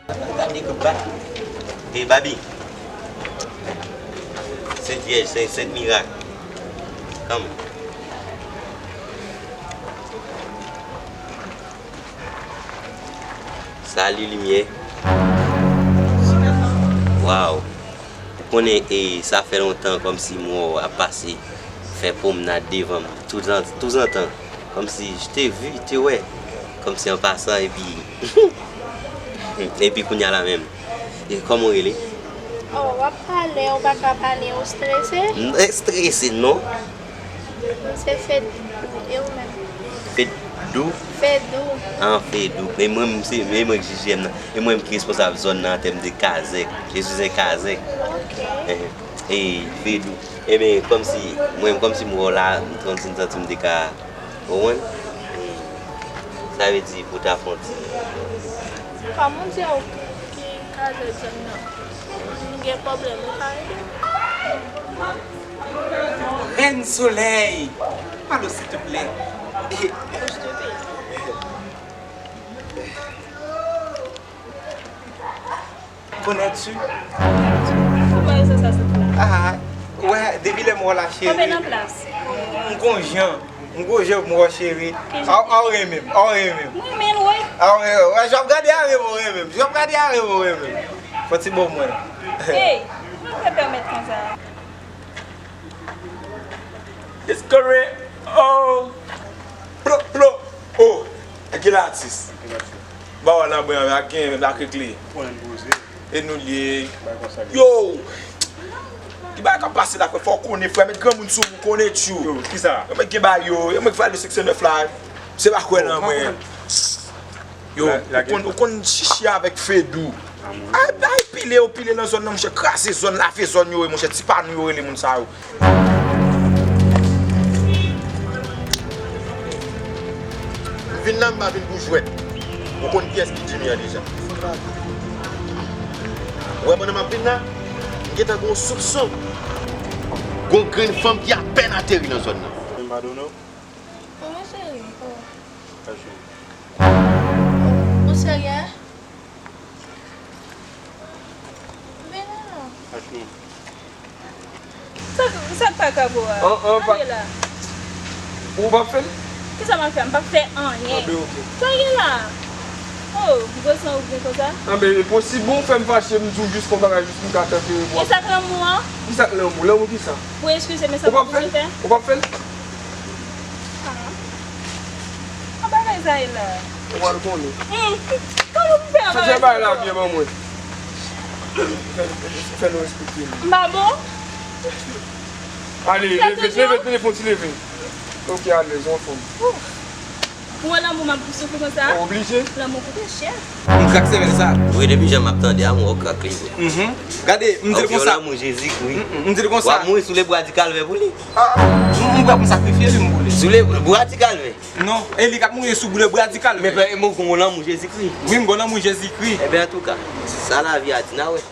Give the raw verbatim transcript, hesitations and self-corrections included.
Gade koup bat. E Babi. Sent Vyèj, Sent, Sent Mirak. Come. Sali limyè. Waw. Ou konnen, e, sa fè lontan kòmsi m wè w ap pase, fè pwomnad devan m, touzan, touzantan. Kòmsi je te vi, te wè. Kòmsi an pasan, epi, epi kounye a la menm. E kòman w rele? Oh, w ap pale, ou pa ka pale, ou strese? M strese, non. Se Fedou, e ou menm? Fedou? Fedou. Ah, Fedou. E mwen, m se, e mwen ki J J M nan. E mwen ki responsab zòn nan an tèm de kazèk. Je suis un kazèk. Ok. Eh, e Fedou. Ebyen, kòmsi, mwen, kòmsi m wè w la, m santi, m santi m te ka, ou konprann? Sa vle di pou ta fè yon ti. Kòman w di w ki kazèk zòn nan? Nou gen pwoblèm, ou ka ede m? Rèn Solèy! Alo, silteplè. Ou konnen tu? Ou pa rezon sa sot la. Ah, wè, depi lè m wè w la, cheri. Kanpe nan plas. M gon jan, m gon jan m wè w, cheri. A, a w renmen m, a w renmen m. M renmen l, wi. A w renmen m. Wè, jan w ap gade a renmen w, renmen m. Jan w ap gade a renmen w, renmen m. Fò ti bon mwen. Hey, nou fè pèmèt konsa. Discovery, oh. Plo, plo, oh. Ak gen latis. Ba wè nan bwen ak gen lakrik li. E nou li ye. Yo! Ki bagay k ap pase la, frè? Fò w konnen, frè. Met granmoun sou ou, konnen tjou. Yo, kisa? Yo, met gen bagay yo. Yo, met vale seksyon nèf la. Se pa kwè nan mwen. Yo, ou konn, ou konn chichi avèk Fedou. Ay, ay, pile yo pile nan zòn nan, monchè, kraze zòn, lave zòn yo, monchè, ti pa nou yo rele moun sa yo. M vin la, m pa vin pou jwèt. Ou konn kiyès ki Jimmy an deja. Ou wè pandan m ap vin la, m gentan gen yon soupson. Gon grenn fanm ki apèn ateri nan zòn nan. M padone w. Kòman cheri? Oh. Ou serye? Vin la non. Sa, sa k pa ka pou a? An, an, pa. Ou p ap fè l? Kisa m ap fè? M p ap fè anyen. Anben, oke. Sa gen la? Oh, gwo san ou gen konsa? Anben, e posib, bon, ou fè m fache, m di w jis yon bagay, jis pou m ka tanke w. E sa k lanmou an? Kisa k lanmou? Lanmou kisa? Ou eskize, men sa pa pou fè? Ou p ap fè l? Ah. An bagay sa ye la. Ou pral konnen. Hmm. Kòman pou fè yon bagay sa? Fè bagay la byen ban mwen. Fè, fè nou eksplike m. M pa bon? Ale, leve, leve, telefòn ti leve. Ok, alèz, ou anfòm. Ouf. Ou wè lanmou m ap soufri konsa? Ou oblije. Lanmou koute chè. M krak sèvèl sa. Wi, depi jan m ap tande a, m wè w krak li vre. Mhm. Gade, m di l konsa. Lanmou Jezikri. Mm, mm, m di l konsa. W ap mouri sou lebwa di kalvè pou li. Ah, m, m prè pou m sakrifye vi m pou li. Sou lebwa di kalvè. Non, e li k ap mouri sou lebwa di kalvè. Men, men, men, ou gon lanmou Jezikri. Wi, m gon lanmou Jezikri. Ebyen, antouka, sa lavi a di n a wè.